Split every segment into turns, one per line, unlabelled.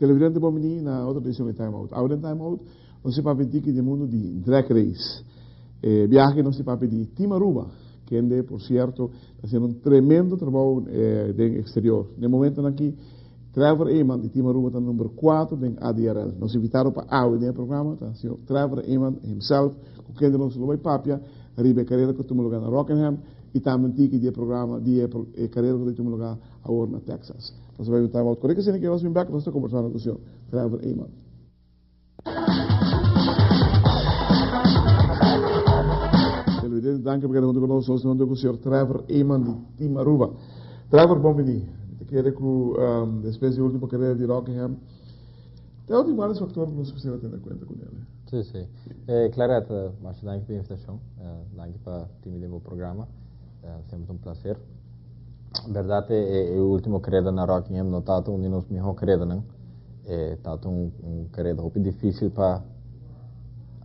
Televidente bon bini na otro edicion di Time Out. Awe den Time Out nos tin papia diki den mundo di drag race. E biahe nos tin papia di Team Aruba, kende por cierto ta haciendo un tremendo trabou den exterior. Den momentonan aki Trevor Eman di Team Aruba ta number cuatro den ADRL. Nos invitado pa awe den e programa ta señor Trevor Eman himself, cu kende nos lo bay papia riba e carera cu tuma lugar na Rockingham y tambe un tiki di e programa di e carera cu ta tuma lugar awor na Texas. Nos a bai un time out. Kore ke nos bin bek, nos ta kombersando ku señor Trevor Eman. Televidente, danki pa keda huntu ku nos. Nos ta huntu ku señor Trevor Eman di Team Aruba. Trevor, bon bini. Mi ta kere ku despues di ultimo karera di Rockingham, ta tin varios faktor ku nos mester a tene kuenta ku nel.
Si, si. Claret, masha danki pa e invitashon. Danki pa tin mi den bo programa. Semper ta un placer. Berdad e ultimo careda na Rockingham no tabata un di nos miho caredanan. E tabata un careda hopi dificil pa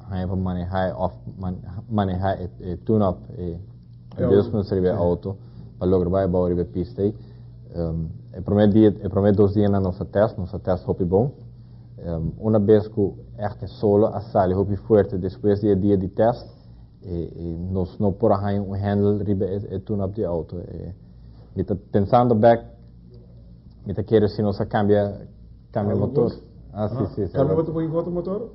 haña pa maneha of maneha e tune up, e adjustments riba e auto pa logra bai abao riba e pista ei. E prome dia, e prome dos dianan nos a test, nos a test hopi bon. Una bes cu echt e solo a sali hopi fuerte despues di e dia di test, E nos no por a haña un handle riba e tune-up di auto. E mi ta pensando back, mi ta kere si nos a cambia cambia motor.
Ah, si, si. Cambia motor pa otro motor?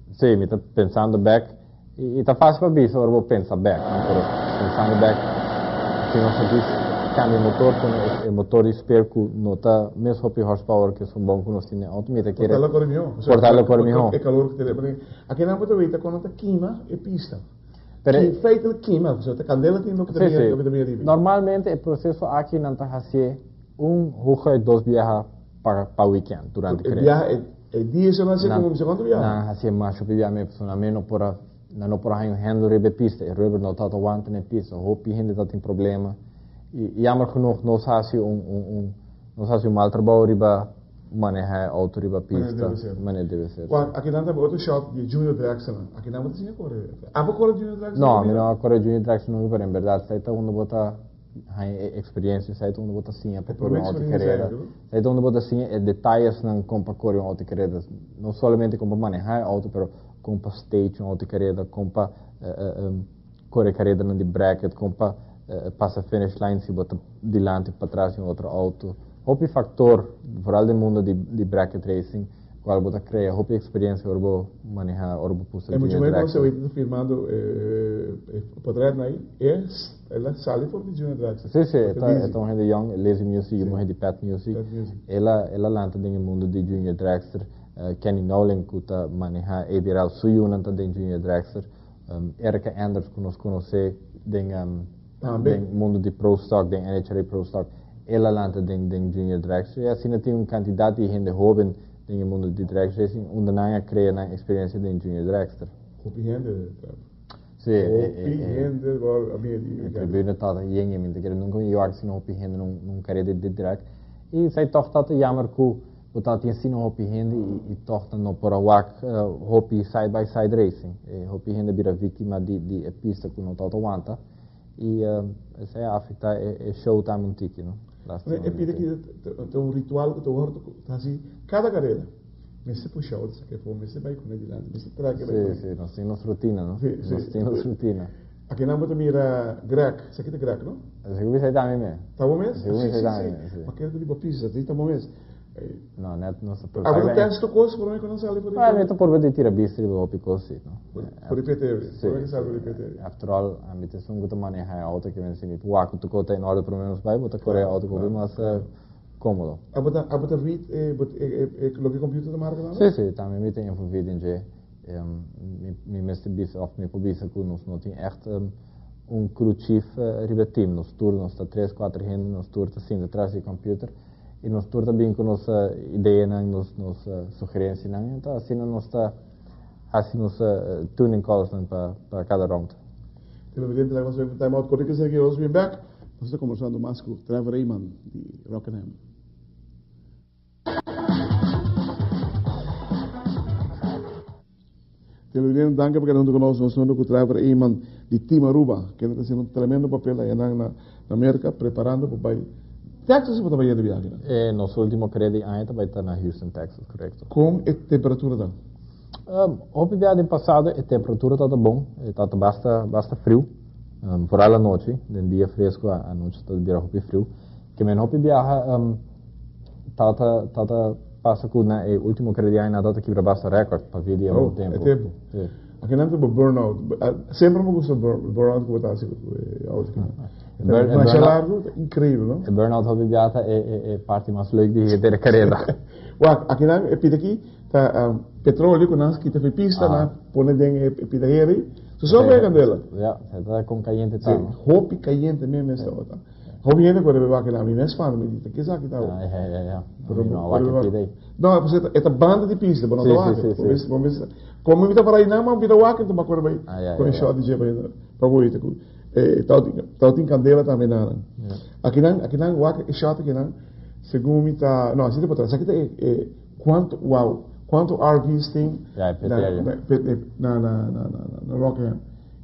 Si, mi ta pensando back. I ta fácil pa bisa ora bo pensa back, no? Pero pensando back, si nos a djis cambia motor pone e motor di spare cu no ta mes hopi horsepower cu esun bon cu nos tin den auto, mi ta kere.
Por tal lo core mihó.
Por tal lo core mihó.
E calor cu ta Akinan bo ta weta kon nan ta kima e pista. Pero Ki feitelijk kima, pasobra ta kandela tin loke ta bini, loke ta bini ariba.
Normalmente e proseso aki nan ta hasié un hooguit dos biaha pa pa weekend durante
E karera. biaha e e dia esei nan hasié komo bisa kuantu biaha?
Nan hasié masha hopi biaha mes pasobra nan mes no por a nan no por a haña un handle riba e pista, e rubber no tabata wanta na e pista, hopi hende tabatin problema i jammer genoeg nos hasi un un un nos hasi un mal trabou riba Maneha e auto riba pista manera debe ser.
Wak, akinan ta otro shot di Junior Dragsternan. Akinan bo ta siña kore. Abo kore Junior Dragster?
No, mi no a kore Junior Dragster nunca, pero en berdad esei ta unda bo ta haña e experiencia, esei ta unda bo ta siña pa kore un auto carera. Esei ta unda bo ta siña e detayesnan kon pa kore un auto carera. No solamente kon pa maneha e auto, pero kon pa stage un auto carera, kon pa kore careranan di bracket, kon pa pasa finish line si bo ta dilanti of patras di un otro auto. Hopi factor, vooral den mundo di di bracket racing, cual bo ta crea hopi experiencia ora bo maneha, ora bo pusta
E mucho junior mehor dragster. cu ta firmando e potretnan ey, e el a sali for di junior dragster.
Si, si, e ta e ta un hende young, Lazy Music, e muher di Pet Music.
Pet Music.
El a el a lanta den e mundo di junior dragster. Kenny Nowling cu ta maneha ABRL, su yunan ta den junior dragster. Erica Anders cu nos conoce den den mundo di Pro Stock, den NHRA Pro Stock, el a lanta den den Junior Dragster y asina tin un cantidad di hende hoben den e mundo di drag racing unda nan a crea nan experiencia den Junior Dragster.
Hopi hende, Trevor.
Si,
Hopi hende a bini di
E tribune tabata yen yen, mi ta kere nunca mi wak asina hopi hende na un careda di drag. Y esey toch tabata jammer cu Bo ta tin asina hopi hende i tòg nan no por a wak hopi side by side racing. E hopi hende a bira víktima di di e pista ku no tabata wanta i esei a afektá e show tambe un tiki, no.
E pida ki ta un ritual ku ta wòrdu ta hasi kada karera. Mester pusha otro saka afó, mester bai kuné dilanti, mester traha ke bai kuné.
Si, si, nos tin nos rutina, no. Nos tin nos rutina.
Akinan bo ta mira Greg, esaki ta Greg, no?
Esaki bo bisa ta mi mes.
Ta bo mes?
Esaki bo bisa ta mi mes, si.
Ma kere ta riba pista, si ta bo mes.
No, net nos ta
purba. Abo ta test tur kos prome ku nan sali for di.
Bueno, mi ta purba di tira bista riba hopi kos, si, no?
For di PTV, prome ku sali for di PTV.
After all, ami ta esun ku ta maneha e auto, ke men si mi por wak ku tur kos ta in orde prome nos bai, bo ta kore e auto hopi mas komodo.
Abo ta, abo ta read e loke computer ta marka tambe?
Si, si, tambe mi ta envolvi den dje. Mi mester bisa of mi por bisa ku nos no tin ègt un crew chief riba e team. Nos tur nos ta tres, kuater hende, nos tur ta sinta tras di e computer i nos tur ta bin ku nos ideanan, nos nos sugerensianan. Enton asina nos ta hasi nos tuning callsnan pa pa kada round.
Televidente, laga nos bai pa un time out. Kòrda ku esaki nos bin bèk. Nos ta kombersando mas ku Trevor Eman di Rockingham. Televidente, danki pa keda huntu ku nos. Nos huntu ku Trevor Eman di Team Aruba, kende ta hasiendo un tremendo papel ayanan na na Merka, preparando pa bai Texas bo ta bai yendo biahe nan?
E nos ultimo krea di aña ta bai ta na Houston, Texas, korekto.
Kon e temperatura ta?
Hopi bia den pasado e temperatura tabata bon, e tabata basta basta friu, vooral anochi, den dia fresco anochi ta bira hopi friu. Ke men hopi biaha tabata tabata pasa ku na e ultimo kere di aña nan tabata kibra basta record pa via di e bon tempu.
Oh, e tempu.
Si.
Aki nan ta bo burnout. Semper mi gusta burnout ku bo ta hasi ku e auto ki. Masha largu, ta increibel, no?
E burnout hopi biaha ta e e parti mas leuk di henter e kareda.
Wak, aki nan e pita aki ta petroleo ku nan kita for pista, nan pone den e pita heri. So so e kandela.
Ya, ta kon kayente ta.
Si, hopi kayente mes mes tabata. Hopi hende ku a rebe wak na mi mes fana mi di ta kisa ki ta
Ya ya ya ya. Mi no a wak e pida ei.
No, pues e ta banda di pista, bo no ta wak.
Si si si.
Bo mester, komo mi ta para einan mi ta wak enton mi a kore bai ku e shot di dje pa bo ita ku e tabatin kandela tambe nan. Akinan akinan wak e shot akinan segun mi ta no asina ta por traha esaki ta e kuantu wow kuantu RV's tin
na
na na na Rockingham.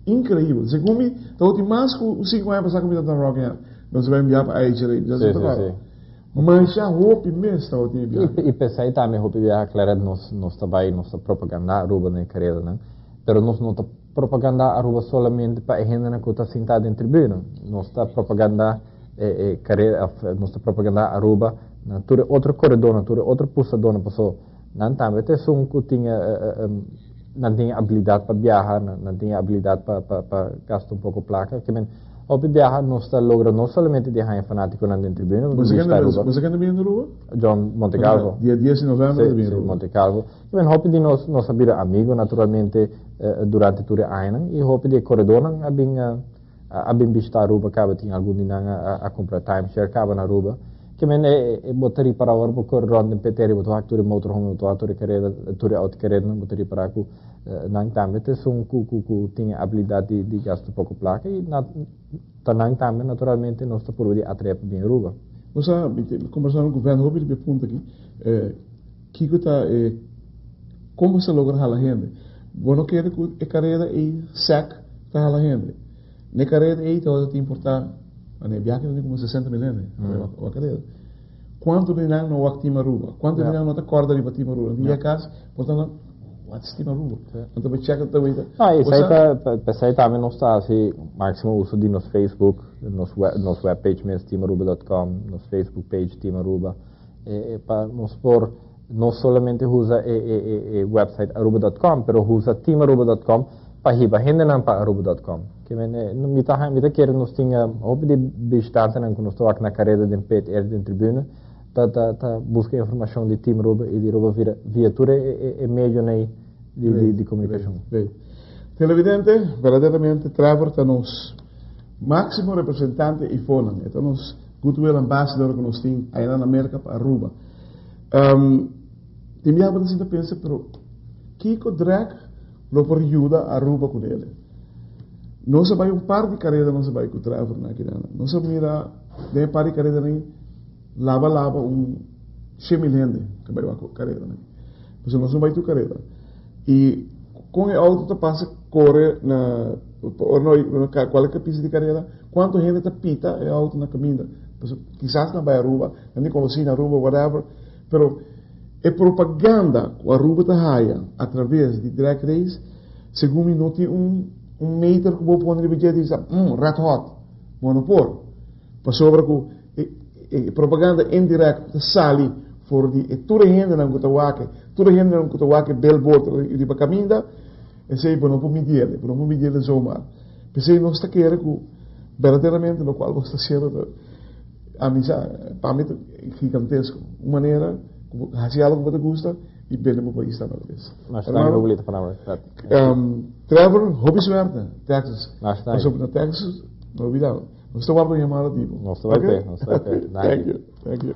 Increibel. Segun mi, tabatin mas ku sinku aña pasá ku mi tabata na Rockingham. Nos a bai biaha pa IHRA. Mi sa si bo ta kòrda. Masha hopi mes tabatin e biaha.
I p'esei tambe hopi biaha Claret nos nos ta bai nos ta propagandá Aruba na e kareranan. Pero nos no ta propagandá Aruba solamente pa e hendenan ku ta sintá den tribuna. Nos ta propagandá e e karera òf nos ta propagandá Aruba na tur e otro koredónan, tur e otro pustadónan paso Nan tambe ta esun ku tin e nan tin e abilidat pa biaha, nan tin e abilidat pa pa pa gasta un poko plaka. Ke men hopi biaha nos ta logra no solamente di haña fanatikonan den tribuna,
Bo sa kende bo sa kende bini Aruba?
John Montecalvo.
Dia dies di novèmber ta bini Aruba.
Si, Montecalvo. Ke men hopi di nos nos a bira amigo naturalmente durante tur e añanan i hopi di e koredónan a bin a bin bishita Aruba kaba tin algun di nan a kumpra timeshare kaba na Aruba. Ke men e bo ta ripara ora bo kore rond den Peteri bo ta wak tur e motorhome bo ta wak tur e kareda tur e auto karedanan bo ta ripara ku nan tambe ta esun ku ku ku tin e abilidat di di gasta poko plaka i na ta nan tambe naturalmente nos ta purba di atrae pa bin Aruba.
Bo sa mi ta kombersando ku Van hopi riba e punto aki kiko ta e kon bo sa logra hala hende bo no kere ku e kareda ei sèk ta hala hende. N'e kareda ei tabata tin por ta, na e biahe tabatin komo 60 mil hende wak kareda. Kuantu di nan no wak Team Aruba? Kuantu di nan no ta kòrda riba Team Aruba? Nan yega kas, por ta nan, what is Team Aruba? Nan ta bai chèk, nan ta weta.
No, esei ta, p'esei tambe nos ta hasi máksimo uso di nos Facebook, nos nos webpage mes teamaruba dot com, nos Facebook page Team Aruba, pa nos por no solamente usa e e e website aruba dot com, pero usa teamaruba dot com pa hiba hendenan pa aruba dot com. Ke men mi ta mi ta kere nos tin hopi di bishitantenan ku nos ta wak na kareda den pit eri den tribuna ta ta ta buska informashon di Team Aruba i di Aruba via via tur e e e medionan ei di di di komunikashon.
Great. Televidente, berdaderamente Trevor ta nos máksimo representante i fonan. E ta nos goodwill ambassador ku nos tin ayá na Merka pa Aruba. Um, tin biaha bo ta sinta pensa, pero kiko drag lo por yuda Aruba ku dele? Nos a bai un par di kareda nos a bai ku Trevor na akinan. Nos a mira den e par di kareda nan laba laba un 100,000 hende ku bai wak kareda nan. Pasobra nos no bai tur kareda. I kon e auto ta pasa kore na ora no kualke pista di kareda, kuantu hende ta pita e auto na kaminda. Pasobra kisas nan bai Aruba, nan tin konosí na Aruba, whatever. Pero e propaganda ku Aruba ta haya atraves di Drag Race, segun mi no tin un un meter ku bo pone riba dje di bisa, red hot. Bo no por. Pasobra ku e e propaganda indirect ta sali for di e tur e hendenan ku ta wak e, tur e hendenan ku ta wak e billboard riba kaminda, esei bo no por midi el, bo no por midi el zomaar. P'esei nos ta kere ku berdaderamente lokual bo sta hasiendo ta Ami sa, pa mi ta gigantesko. Un manera ku bo hasi algu ku bo ta gusta i bende bo pais tambe alabes.
Masha danki pa bolita palabra, Fred.
Trevor, hopi suerte, Texas.
Masha danki.
Pasobra na Texas, no olbida, nos ta warda un yamada di bo.
Nos ta bai p'e, nos ta bai p'e.
Thank you, thank you.